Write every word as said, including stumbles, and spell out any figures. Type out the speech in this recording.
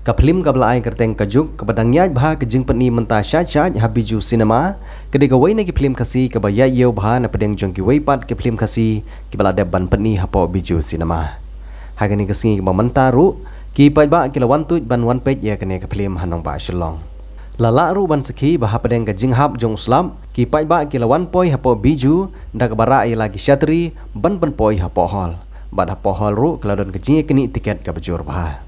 Ka phlim kaba la ai kyrteng Ka Juk, kaba dang iaid bha ka jingpyni mynta shaid shaid ha Bijou Cinema, ka dei kawei na ki phlim Khasi kaba iaid iew bha napdeng jong kiwei pat ki phlim Khasi kiba la dep ban pyni hapoh Bijou Cinema. Ha kane ka sngi kaba mynta ruh, ki paidbah ki la wan tuid ban wan peit ia kane ka phlim ha nongbah Shillong. La lah ruh ban sakhi ba hapdeng ka jinghap jong u slap, ki paidbah ki la wan poi hapoh Bijou da kaba rah ia la ki shatri ban pynpoi hapoh hall, bad hapoh hall ruh ka la don ka jingiaknieh tiket kaba jur bha.